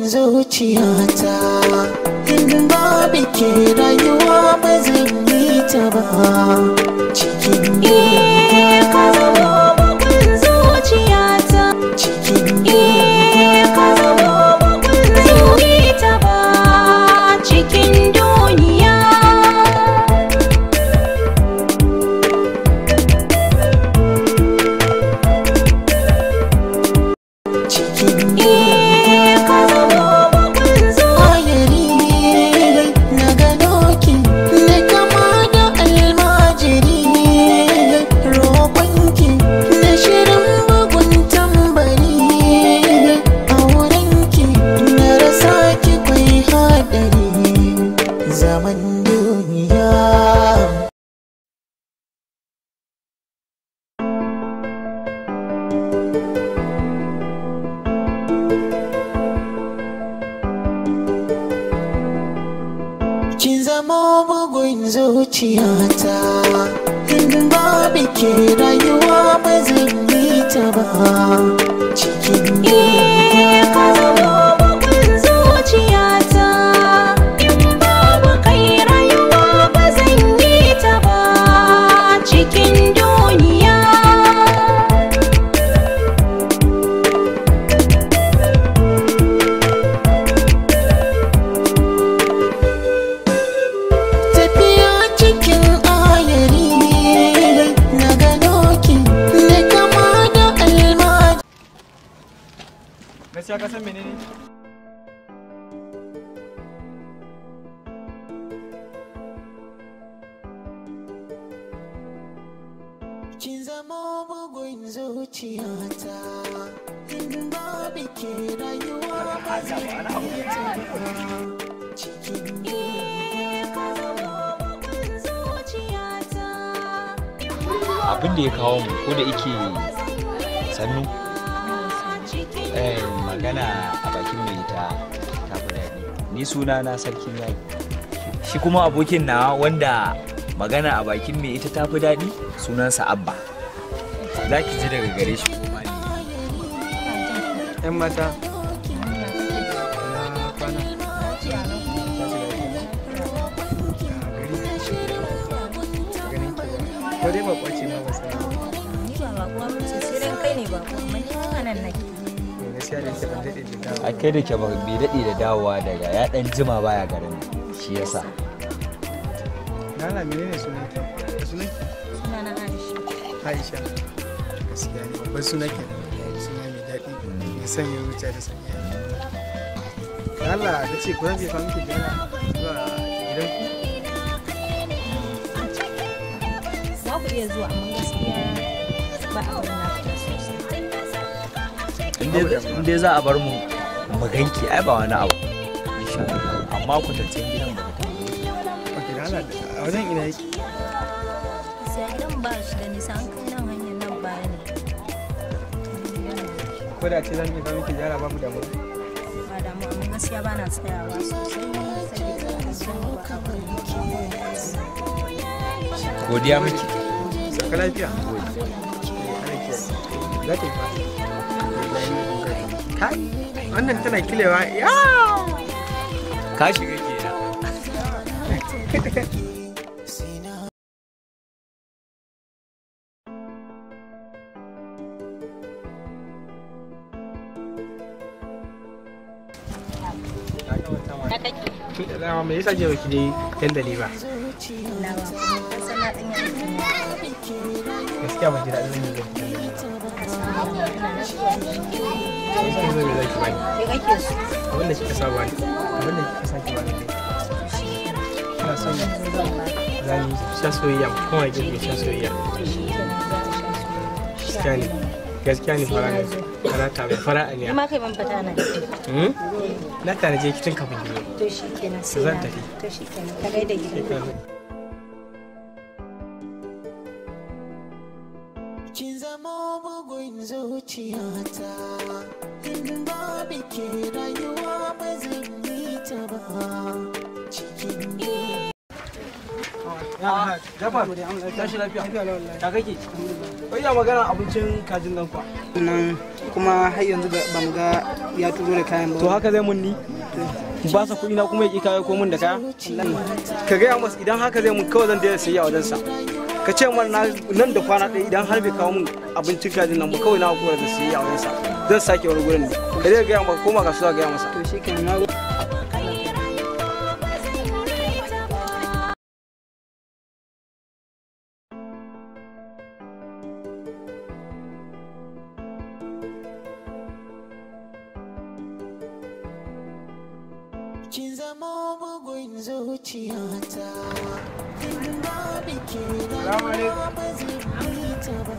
Zuciyata in babu ke rayuwa ba zan yi ta ba cikin ka zamo bugun zuciyata cikin ka zamo bugun zuciyata ba cikin duniya. Zaman duniya. Kin zama bugun zuciyata in babu ke rayuwa ba zan yi ta ba cikin ka zama bugun zuciyata in babu kai rayuwa ba zan yi ta ba cikin duniya. Tafiya cikin ayari na gano ki na kama da almajiri. Gaskiya ka san menene? Kin zama bugun zuciyata in babu ke rayuwa ba zan yi ta ba cikin Ka zamo bugun zuciyata Abin da ya kawo mu ko da yake sannu magana a bakin mai ta fi daɗi. Ni suna na Sarkin Yaƙi, shi kuma abokin nawa wanda magana a bakin mai ita ta fi daɗi sunansa Abba. Za ki ji daga gare shi kuma ne. Yan mata. Na kwana. Ganin ki ba. Ko dai bakwa ce ma ba sani. Ni ba bakuwa ba ce, sai dan kai ne bakuwa, amma ni tun a nan nake. To gaskiya da yake ban daɗe da dawowa. A kai da ke bai daɗe da dawowa daga ya ɗan jima baya garin nan, shi yasa. Nana menene sunanki? Sunanki? Sunana Aisha. Aisha. Gaskiya ne babban suna kenan. Suna mai daɗi. Mai sanya zuciya da sanya. Allah da ce ko zan je fa miki gyara zuwa gidanku. Za ku iya zuwa amma gaskiya ba a bari na fita sosai. In dai za a bar mu mu ganki ai ba wani abu. Insha Allah. Amma kwatancen gidan ba ka tambaye. Ok, da Allah a wajen ina yake? Gaskiya gidan ba shi da nisa, an kai nan hanyar nan baya ne. Ko da ce zan iya kawo miki ziyara babu damuwa. Ba damuwa, amma gaskiya ba na tsayawa sosai saboda gaskiya ba a bari. Godiya miki. Sauka lafiya. Eh, ana kiyaye. Za ta yi fa. Kai, wannan tana kilewa. Ya! Ka shiga kenan. Dama me yasa jiya baki je dandali ba? Na ba kuma ka san na ɗan yi aiki ne. Gaskiya ban ji daɗin yin dandali ba. Me yasa yanzu me zaki bani? Me kake so? Abin da kika sa bani. Abin da kika sa ki bani. Ina son za mu sha soyayya mu koma gefe sha soyayya. Gaskiya ne. Gaskiya ne fara ne. Fara ta bai fara Ni ne. ma kai ban fita nan. Hmm? Na tanaje ki tun kafin ki zo. To shi kenan sai Zan na. tafi. To shi kenan ka gaida Sai gida. ka zo. Kin zama bugun zuciyata in babu ke rayuwa ba zan yi ta ba cikin Jafar, tashi lafiya. Ya kake? Wai ya magana abincin kajin nan kwa. Nan kuma har yanzu ba mu ga ya turo da kayan ba. To haka zai mun ni? Ba sa kuɗi na kuma ya ƙi kayo ko mun da kaya? Ka gaya masa idan haka zai mun kawai zan daina sayayya wajensa. Ka ce mar nan da kwana ɗaya idan har bai kawo mun abincin kajin nan ba kawai na hakura da sayayya wajensa. Zan sake wani gurin ne. Ka dai gaya masa koma kasuwa gaya masa. To shikenan na Kin zama bugun zuciyata in babu ke rayuwa ba zan yi ta ba.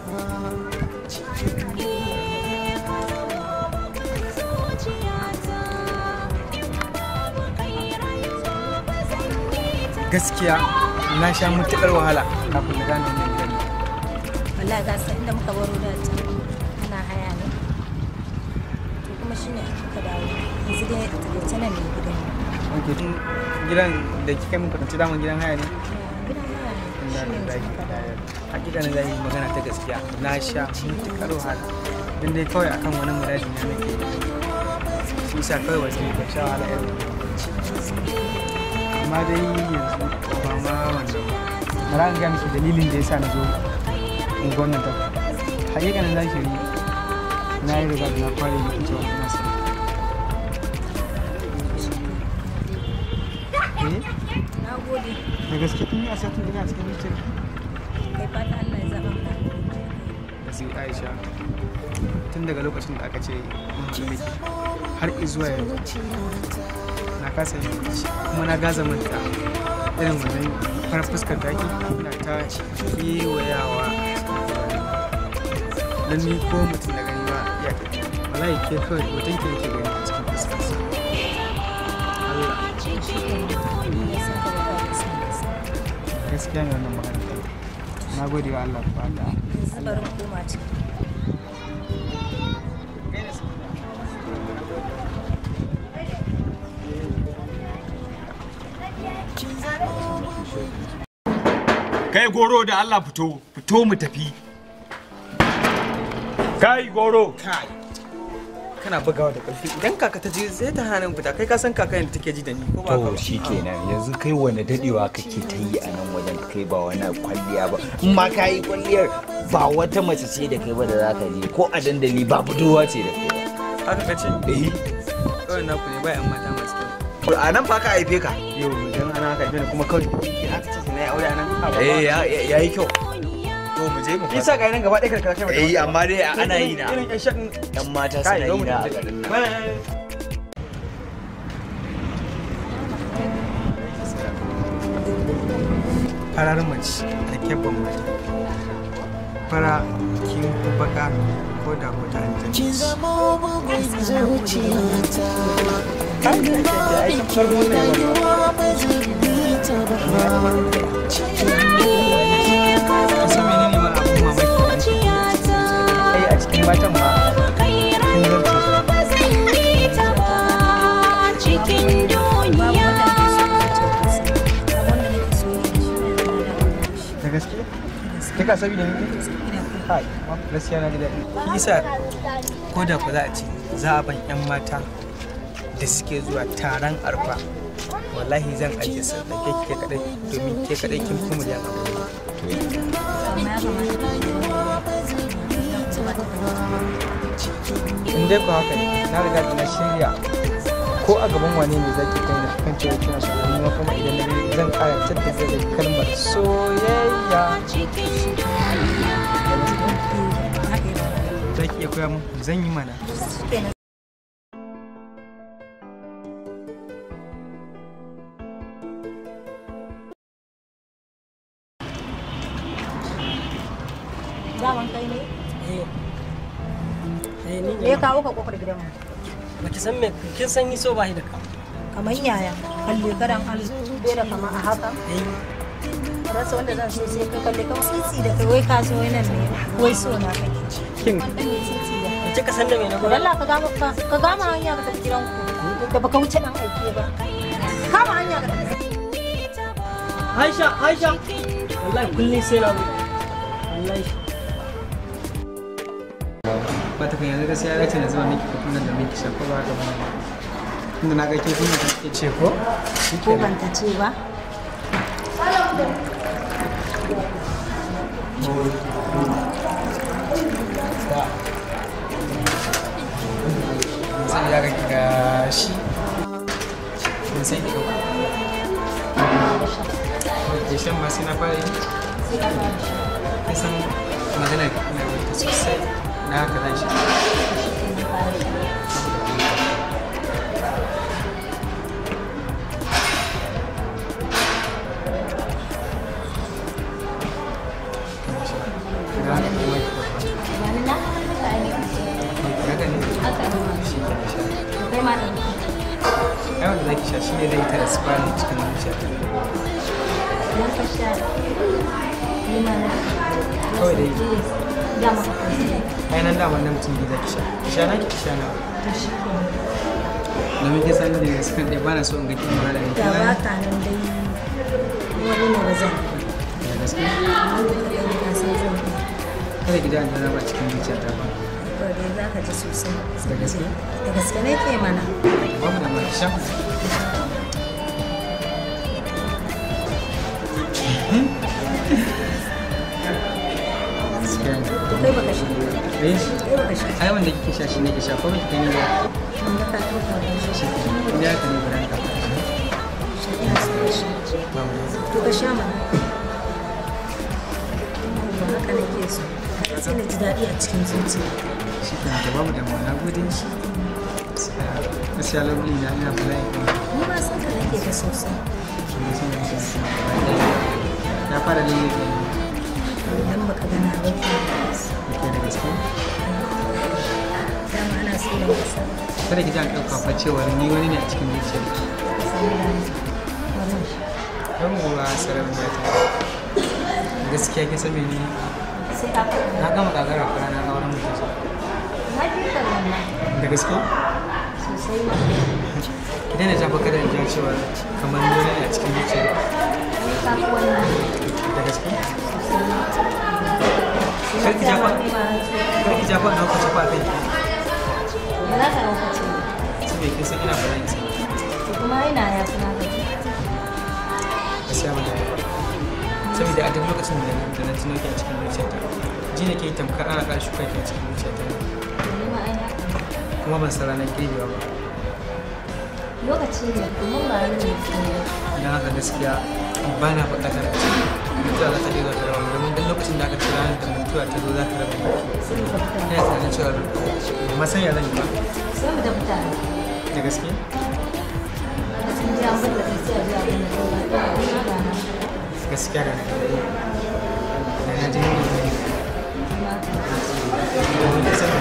Gaskiya na sha matuƙar wahala kafin na gane wannan gidan. Wallahi ga san inda muka baro da can ana haya ne. To kuma shine aka dawo. Yanzu dai a takaice nan ne gidan. Ok, gidan da kika min kwatance daman gidan haya ne? Gidan haya ne. Shine yanzu muka dawo. Hakikanin zai yi magana ta gaskiya na sha matuƙar wahala. Don dai kawai akan wani muradi na nake. Shi yasa kawai wasu ban sha wahala irin wannan. Amma dai yanzu ba ma wannan ba. Bara in gaya miki dalilin da yasa na zo unguwar nan ta. Hakikanin zahiri na yi riga da na fara yi cewa ina son. Eh? Na gode. Da gaske kin yi asatun ina cikin zuciyarki? Kai fata Allah ya zaba mana. Gaskiya Aisha, tun daga lokacin da aka ce mun haɗu da ke har izuwa yanzu na kasa yin bacci kuma na gaza manta irin wannan farar fuskar taki ina ta kewayawa a cikin tunanina. Don ni ko mutum na gani ba iya tafiya. Wallahi ke kawai hoton ki nake gani a cikin fuskarsa. Allah. Gaskiya ne wannan magana ta. Na gode wa Allah ba da. Yanzu bari mu koma ciki. Kai goro da Allah fito, fito mu tafi. Kai goro. Kai. Kana bugawa da ƙarfi idan kaka ta ji sai ta hana ni fita kai ka san kaka yadda take ji da ni ko ba haka To ba. shikenan yanzu kai wani dadewa kake ta yi a nan wajen kai ba wani kwalliya ba. In ma ka yi kwalliyar ba wata mace ce da kai ba da za ka je ko a dandali ba budurwa ce da kai ba. Haka ka ce? Eh. Kawai naku ne ba 'yan mata masu kyau. A nan fa ka haife ka. Yau idan ana haka haife ni kuma kawai ke haka ce na yi aure a nan. Eh ya yi kyau. To mu je mu fara. Isa ga nan gaba ɗaya karkara kai ba. Eh amma dai ana yi na. Irin ƴan shaɗin. Yan mata Kai, suna zo yi mu na a tafi. garin nan. Farar mace alkyabban mata. Fara kin fi baka ko da ko ta aljanna. Kin zama bugun zuciyata in babu ke rayuwa ba zan yi ta ba. Kusan menene ma abun mamaki? Ai a cikin matan ma kin zarce su. Cikin duniya. Da gaske? Kika sabi da ni? Kai, gaskiya na ji daɗi. Shi isa ko da ku za a ce za a ban 'yan mata da suke zuwa taron arfa wallahi zan ajiye su da ke ke kadai domin ke kadai kin fi miliyan abu. In dai ku haka ne na riga da na shirya ko a gaban wane ne zaki kai na kan cewa kina so ni ma kuma idan na je zan ƙara jaddada da kalmar soyayya. Za ki iya koya mun? Zan yi mana. Daman kai ne? Eh, ni Me ya kawo ka kofar gidanmu? Baki san me kin san yi so ba shi da ka. Kamar yaya? Kalle karan bai da kama a haka. Rasa wanda zan so sai ka kalle kamar tsitsi da kai wai ka zo nan ne wai so na kake. Kin Wanda ne tsitsi da kai. Kika san da me na To Allah ka gama ka gama hanya ka tafi gidanku da baka wuce dan aike ba. Kama hanya ka tafi. Aisha, Aisha. Wallahi kullum sai na buga. Wallahi. Ba ta kan yanzu gaskiya ya dace na zuba miki kofin nan da miki sha ko ba haka ba. Tunda na ga ke kun da kike ce ko? Ko ban ta ce ba? Sai ya ga ga shi. Mun sai ki ga. Ke shan ma sai na fara yi. Kin san magana ina wata sosai. Na haka zan sha. Wani na haka ne. Haka ne. Kai ma ɗan. Ai wanda zaki sha shi ne zai tara sifani cikin zuciya. Idan ka sha, ni ma na. Kawai dai. Dama ka kan sai. Ai nan daman na mutum biyu zaki sha. Ki sha naki ki sha nawa. To shi kenan. Domin kin san da sukan ɗaya ba na so in ga kin wahala ne. Da ba ka nan dai wani ne ba zan yi. Da gaske. Amma da ka gani ka san zan yi. Kada ki ji an jana ba cikin zuciyata ba. To dai za ka ji sosai. Da gaske? Da gaske nake mana. Babu da ma ki sha. Gaskiya ne. To kai baka sha. Eh? Kai baka sha. Ai wanda kike sha shi nake sha ko baki gani ba. Ban ga ka ɗauka ba. Shi ke. In dai haka ne ba ka fara sha. Sha ina so ka sha. Babu da To ka sha mana. Ba haka nake so. Sai na ji daɗi a cikin zuciya. Shi ke da babu damuwa na gode. Gaskiya lovely na ina bala'in ƙaunar. Ni ma san ka nake ka sosai. Na fara lullube ni. Idan baka gana ba ke. Ke da gaske. Dama ana so da wasa. Kada ki ji an ɗauka fa cewar ni wani ne a cikin zuciyarki. Ka samu dama. Wannan shi. Yawwa sarauniya ta. Gaskiya kin san menene? Sai ka faɗa. Na gama gagara fa ranar auren mu ta zo. Na fi ka wannan. Da gaske? Sosai ma. Ki daina jafa kada in ja cewar kamar ni wani ne a cikin zuciyarki. Ni ka fi wannan. Da gaske? Sosai ma. Kar ki jafa. Kar ki jafa na hukace fa kai. Ba za ka haukace ba. Saboda kin san ina bala'in son ki. To kuma ina ya fi naka. Gaskiya ban damu ba. Saboda a duk lokacin da na tuno ki a cikin zuciyata, ji nake yi tamkar ana ƙara shuka ki a cikin zuciyata. To ni ma ai haka ne. Kuma ban san ranar girbewa ba. Lokaci ne kuma ba ni ne ke yi. Don haka gaskiya ba na buƙatar a ce mutuwa za ta iya zuwa ta raba mu domin duk lokacin da aka ce ranar da mutuwa ta zo za ta raba mu. Sai mu tafi tare. Ina tunanin cewa ban ma san ya zan yi ba. Sai mu tafi tare. Da gaske? Sun ji an bada kai sai a ji abin da kai ba. Ni ma ga na. Gaskiya da na ji daɗi. Da na ji ni ne. Domin kin san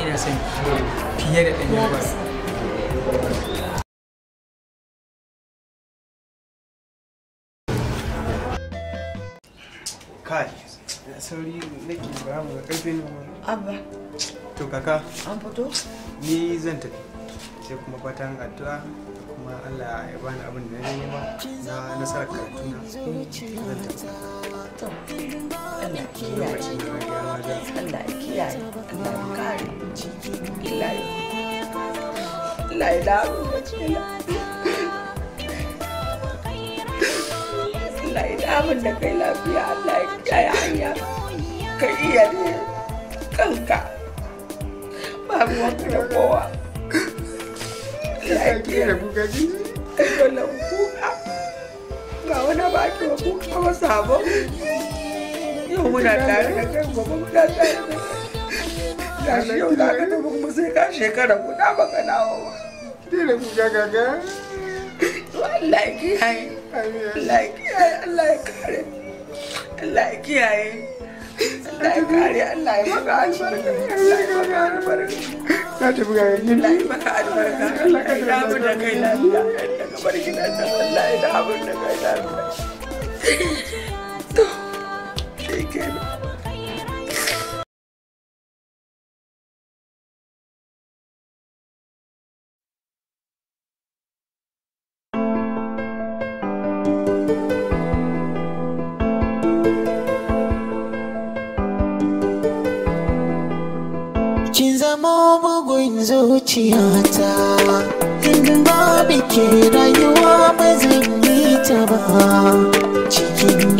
ina son ki fiye da ɗanyen Ya gwal. isa. Kai, sauri nake ba mu ga karfe ne. Abba, To kaka, an fito? ni zan tafi. Sai kuma fatan addu'a kuma Allah ya bani abin da na nema na nasarar karatu na. Zan tafi. To, Allah ya kiyaye. Lokacin da na ga ma da Allah ya kiyaye. Allah ya kare. Allah ya Allah ya dawo da kai lafiya. Allah ya dawo da kai lafiya. Allah ya kiyaye hanya. Ka iya ne kanka. Ba ruwanka da kowa. Allah ya kiyaye. kuka ji. Ai dole in kuka. Ba wani ba ake wa kuka ba sabo. Yau muna tare da kai gobe muna tare da kai. Gashi yau za ka tafi kuma sai ka shekara guda baka dawo ba. Dole kuka kaka. To Allah ya kiyaye. Allah ya kiyaye. Allah ya kare. Allah ya kiyaye. Allah ya kare. Allah ya maka albarka. Allah ya maka albarka. Na tafi kaka. Allah ya maka albarka. Allah ya dawo da kai lafiya. Yadda ka bar gidan nan Allah ya dawo da kai lafiya. To, shi kenan. Zamo bugun zuciyata, in babu ke rayuwa ba zan yi ta ba. Cikin